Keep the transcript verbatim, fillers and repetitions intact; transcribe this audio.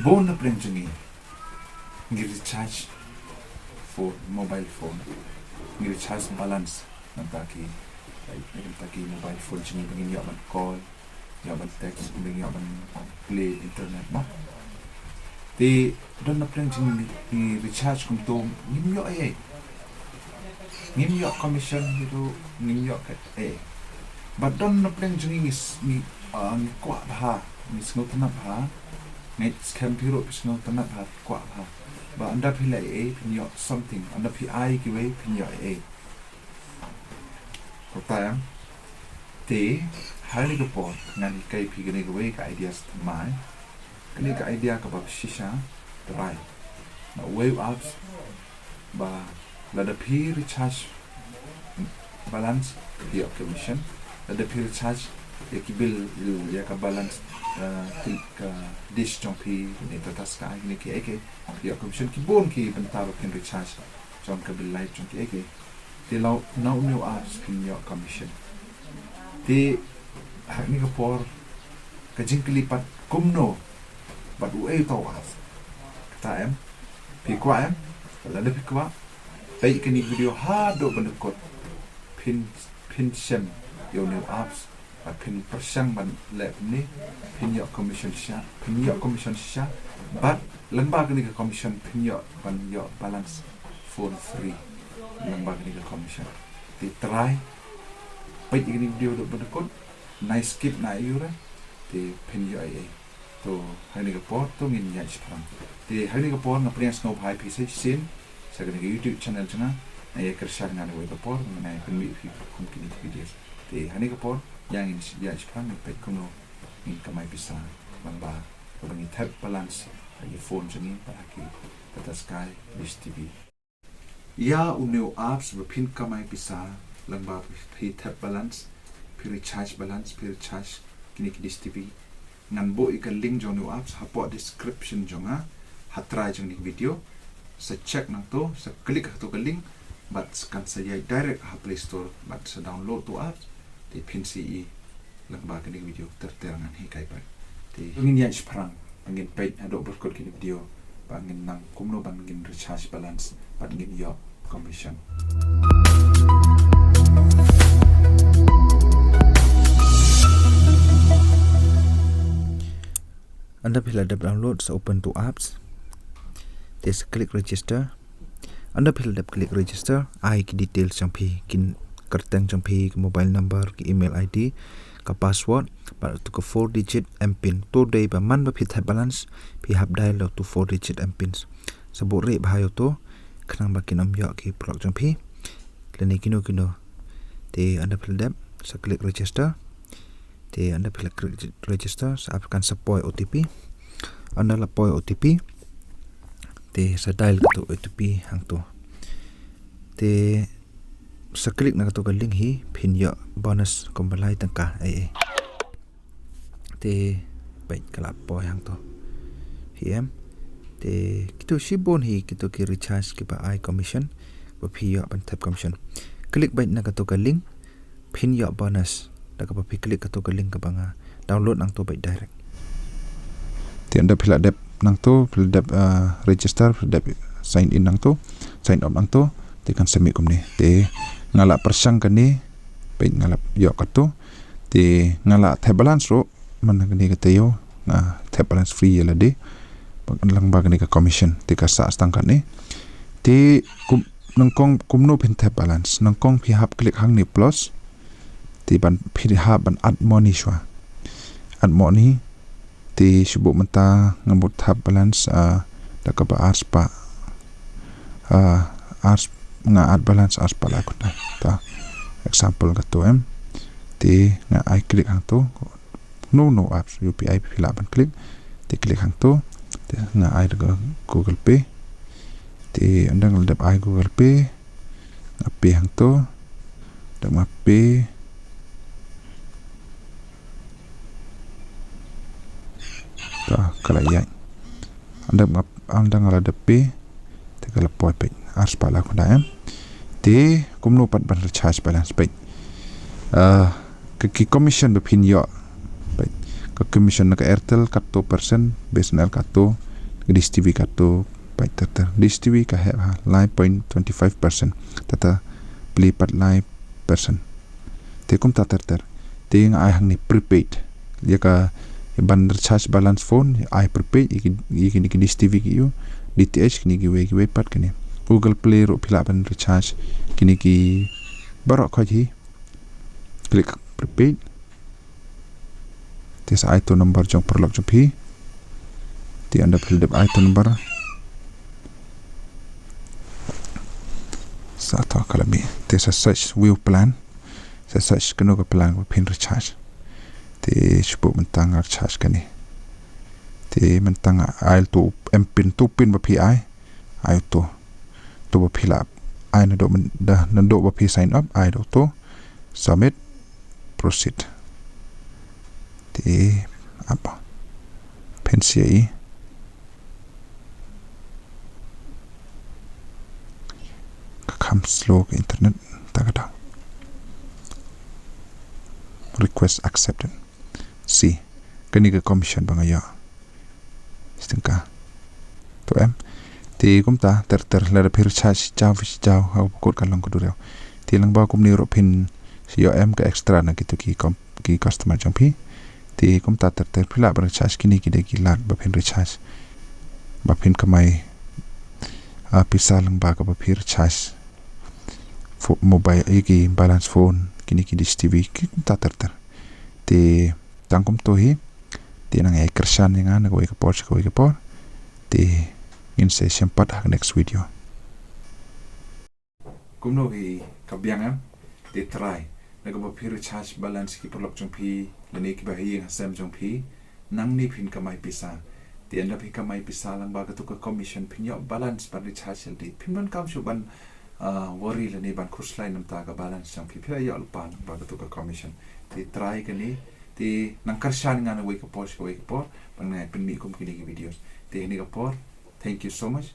Bun na pdeng jong ngi ngi recharge phone, mobile phone, ngi recharge balance na bynta ki, na bynta ki mobile phone jong ngi ba ngin ïoh ban call, ïoh ban text, ba ngin ïoh ban play internet, mo. Te don na pdeng jong ngi ngi recharge kumto, ngim ïoh ei ei. Ngim ïoh commission hi ruh, ngim ïoh ka ei ei. Bad don na pdeng jong ngi ngi s-, ngi, ah, ngi kwah bha, ngi sngewtynnat bha, ngi skhem phi ruh phi sngewtynnat bha, kwah bha. Ba ynda phi leh ei ei phin ïoh something, ynda phi ai kiwei phin ïoh ei ei. Kumta em. Te ha kane ka por ngan hikai phi kane kawei ka idea sa thymmai. Kane ka idea kaba shisha, try. Na uwei u apps ba lada phi recharge balance phi ïoh commission. Lada phi recharge ïa ki bill, ïa ka balance, eh, ki, ka dish jong phi, ne Tata Sky, ne kiei kiei, phi ïoh commission. Ki bun ki bynta ba phin recharge, jong ka bill light, jong kiei kiei. Te la, na une u apps phin ïoh commission. Te ha kane ka por ka jingkylli pat kumno bad uei uta u apps. Kata em, phi kwah em? Lada phi kwah, peit kane ka video haduh ban da kut. Phin, phin shem ïa une u apps, bad phin pyrshang ban leh kumne, phin ïoh commission shisha, phin ïoh commission shisha, bad lyngba kane ka commission phin ïoh ban ïoh balance phone free lyngba kane ka commission. Te try, peit ïa kane ka video haduh ban da kut, nai skip na ïura, te phin ïoh ei ei. To ha kane ka por to ngin ïaid shaphrang. Te ha kane ka por nga pdiang sngewbha ïa phi sa shisien sha kane ka YouTube channel jong nga. Nga ïa kyrshan nga ha kane ka por, nga ïa pynmih ïa phi kum kine ki videos. Te ha kane ka por ïa ngin ïaid shaphrang, ngin peit kumno ngin kamai pisa lyngba kaba ngi thep balance ha ki phone jong ngi bad ha ki Tata Sky, Dish T V. Ïa une u apps ba phin kamai pisa lyngba phi thep balance, phi recharge balance, phi recharge kine ki Dish T V. Ngan buh ïa ka link jong une u apps hapoh description jong nga, ha trai jong kane ka video. Sa check nangto, sa click ha kato ka link, bad kan sa ïaid direct ha Play Store, bad sa download to apps, te phin sa ïohi lyngba kane ka video ter ter ngan hikai pat. Te ngin ïaid shaphrang, ngin peit haduh ba kut kane ka video, ba ngin nang kumno ban ngin recharge balance, bad ngin ïoh commission. Ynda phi la dep download, sa open to apps. Te sa click register. Ynda phi la dep click register, ai ki details jong phi, ki kyrteng jong phi, ki mobile number, ki email I D, ka password, bad to ka four digit M pin. To dei ba man ba phi thep balance, phi hap dial ïa uto u four digit M pins. Sa buh rieh bha ïa uto, khnang ba kin ym ïoh ki paralok jong phi. Lane kino kino. Te ynda phi la dep, sa click register. Te ynda phi la click register, sa ap kan sa poi O T P. Ynda la poi O T P, te sa dial kato O T P hangto. Te sa click na kato ka link hi, phin ïoh bonus kumba lai tyngka ei ei. Te peit ka la poi hangto. Phi em. Te kito shibun hi kito ki recharge kiba ai commission, ba phi ïoh ban thep commission. Click beit na kato ka link, phin ïoh bonus da kaba phi click kato ka link kaba nga download nangto beit direct. Te ynda phi la dep nangto, phi la dep, ah, register, phi la dep sign in nangto, sign up nangto, te kan sa mih kumne. Te nga la pyrshang kane, peit nga la ïoh kato. Te nga la thep balance ruh, man kane ka taïew, nga thep balance free ïa lade, lyngba kane ka commission, te ka sah tang kane. Te kum, nyngkong kumno phin thep balance, nyngkong phi hap click hangne plus, te ban phi hap ban add money shuwa. Add money, te shu buh mynta nga buh thep balance, ah, da kaba ar spah. Ah, ar sp-, nga add balance ar spah lai kynta. Ta example kato em. Te nga ai click hangto. No, no apps, U P I phi lah ban click. Te click hangto. Te nga ai da ka Google Pay. Te ynda nga la dep ai Google Pay, nga pay hangto. Ynda nga pay, ta ka la ïaid. Ynda nga, ynda nga la dep pay, te ka la poi peit. Ar spah lai kynta em. Te kumno pat ban recharge balance peit. Ah, ka ki commission ba phin ïoh. Peit. Ka commission na ka Airtel katto percent, B S N L katto, Dish TV ka to pait ter ter. Dish TV ka heh ha lai point twenty five percent. Tata pli pat lai percent. Te kumta ter ter. Te nga ai hangne prepaid. Ïa ka ban recharge balance phone, ai prepaid, ïa ki, ïa kine ki Dish TV ki ïa u, D T H kine kiwei kiwei pat kine. Google Play ruh phi lah ban recharge kine ki baroh khoit hi. Click prepaid. Te sa ai to number jong paralok jong phi. Te ynda phi la dep ai to number, sa to ka la mih. Te sa search view plan. Sa search kano ka plan ba phin recharge. Te shu buh mynta nga recharge kane. Te mynta nga ai to em pin, to pin ba phi ai. Ai to. To ba phi lah ai naduh myn-, da, naduh ba phi sign up, ai da to. Submit. Proceed. Te ap. Phin sa ïohi ka kham slow ka internet, ta ka dang. Request accepted. See, kane ka commission ba nga ïoh. Shi tyngka. To em. Te kumta ter ter, lada phi recharge jaw phi jaw, ha ka kut ka long ka duriaw. Te lyngba kumne ruh phin sa ïoh em ka extra na kito ki com-, ki customer jong phi. Te kumta ter ter phi lah ban recharge, kine ki dei ki lad ba phin recharge. Ba phin kamai, ah, pisa lyngba kaba phi recharge. Pho-, mobile, ïa ki balance phone, kine ki Dish TV, ki kumta ter ter. Te tang kumto hi. Te nang ïai kyrshan ïa nga na kawei ka por sha kawei ka por. Te ngin sa ïashem pat ha ka next video. Kumno hi, ka biang em? Te try. Na kaba phi recharge balance ki paralok jong phi, lane kiba ha ïing ha sem jong phi, nangne phin kamai pisa. Te ynda phi kamai pisa lyngba kato ka commission, phin ïoh balance ban recharge ïalade. Phim donkam shuh ban, ah, worry lane ban khuslai namar ka balance jong phi. Phi la ïoh lypa lyngba kato ka commission. Te try kane, te nang kyrshan ïa nga na kawei ka por sha kawei ka por, ba ngan ïai pynmih kum kine ki videos. Te ha kane ka por, thank you so much.